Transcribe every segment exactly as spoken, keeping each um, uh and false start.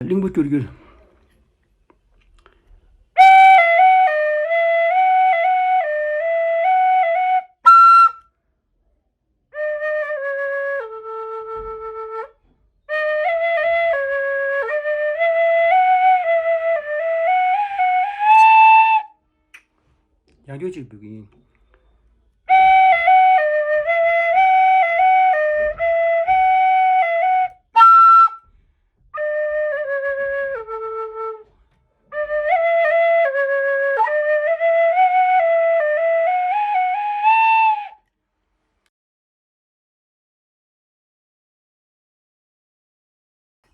གླིང་བུ་སྐྱུར་སྐྱུར། ཡང་བསྐྱར་ཅིག་འབུལ་གྱི་ཡིན།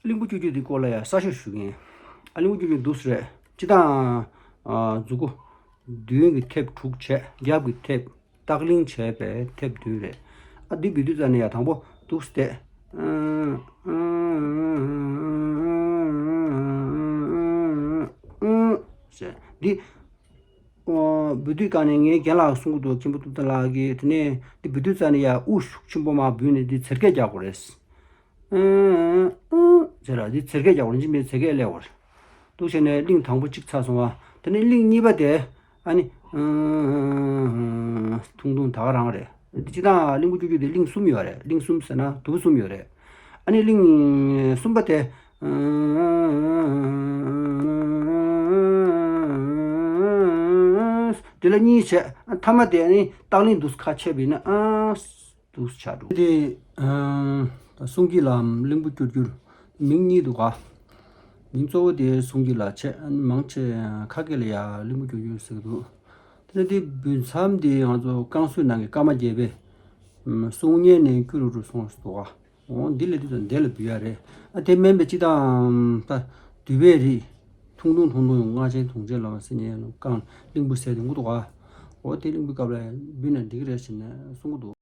གླིང་བུ་སྐྱུར་སྐྱུར་འདི་སྐོར་ལ་ཡང་གསར་ཤོག་ཞུ་གི་ཡིན། ཨ། གླིང་བུ་སྐྱུར་སྐྱུར་འདུག་སེ་རེད། སྤྱིར་བཏང་། ཨ། མཛུ་གུ་མདུན་གྱི་ཐེབས་དྲུག་བྱས། རྒྱབ་ཀྱི་ཐེབས་བརྟག་གླེང་བྱས་པའི་ཐེབས་བདུན་རེད། ཨ། འདི་འབུལ་དུས་ཙ་ནས་ཡང་དང་པོ་འདུག་སེ་བལྟས། ཟེར། འདི། ཨོ། འབུལ་དུས་སྒང་ནས་ངའི་རྒན་ལགས་གསུང་གི་འདུག་མཁན་པོ་ཐུབ་བསྟན་ལགས་ཀྱིས། དེ་ནས་འདི་འབུལ་དུས་ཙ་ནས་ཡ་དབུགས་ཤུགས་ཆེན་པོ་མར་འབུལ་ནས་འདི་འཚེར་སྐད་རྒྱག་དགོས་རེད། ཨུ། ཨུ། ཟེར་ར། འདི་འཚེར་སྐད་རྒྱག་དགོས་རེད། འཇིམ་པའི་འཚེར་སྐད་སླེབས་དགོས་རེད། འདུག་བྱས་ནས་གླིང་དང་པོ་གཅིག་ཚར་སོང་བ། དེ་ནས་གླིང་གཉིས་པ་དེ། ཨ་ནི། ཨུ། ཐུང་ཐུང་ད་ག་རང་རེད། སྤྱིར་བཏང་གླིང་བུ་སྐྱུར་སྐྱུར་དེ་གླིང་གསུམ་ཡོད་རེད། གླིང་གསུམ་ཟེར་ན་དུམ་བུ་གསུམ་ཡོད་རེད། ཨ་ནི་གླིང་གསུམ་པ་དེ། དེ་ལ་གཉིས་བྱས། ཐ་མ་དེ་ནི་བརྟག་གླེང་འདུག་སེ་ཁ་ཕྱེ་བ་ཡིན་ན། ཨ། འདུག་སེ་ཆགས་འགྲོ། དེ། ཨ། གསུང་སྐྱིད་ལམ་གླིང་བུ་སྐྱུར་སྐྱུར། མིང་གཉིས་འདུག་ག་མིང་གཙོ་བོ་དེ་གསུང་སྐྱིད་ལ་བྱས། མང་ཆེ་ཁ་སྐད་ལ་ཡ་གླིང་བུ་སྐྱུར་སྐྱུར་ཟེར་གྱི་འདུག་དེ་ནས་དེ་འབུལ་མཚམས་དེ་ང་ཚོ་བསྐང་གསོལ་ནང་གི་བཀའ་མ་རྒྱས་པའི། གསུང་སྙན་ནས་སྐྱུ་རུ་རུ་སོང་ཟེར་འདུག་ག་འོ། འདི་ལས་དུས་ཙམ་འདི་ལ་འབུལ་ཡ་རེད། ཨ། དེ་མིན་པའི་སྤྱིར་བཏང་ད་འདུས་པའི་རིགས། ཐུང་ཐུང་ཐུང་ཐུང་ཡང་། སྔགས་ཆེན་དུང་ཅན་ལམ་ཟེར་མཁན་ཡང་། བསྐང་གླིང་བུ་ཟེར་དེ་འདུག་ག་འོ། དེ་གླིང་བུའི་སྐབས་ལ་འབུལ་ན་འགྲིག་གི་རེད་ཟེར་ནས་གསུང་གི་འདུག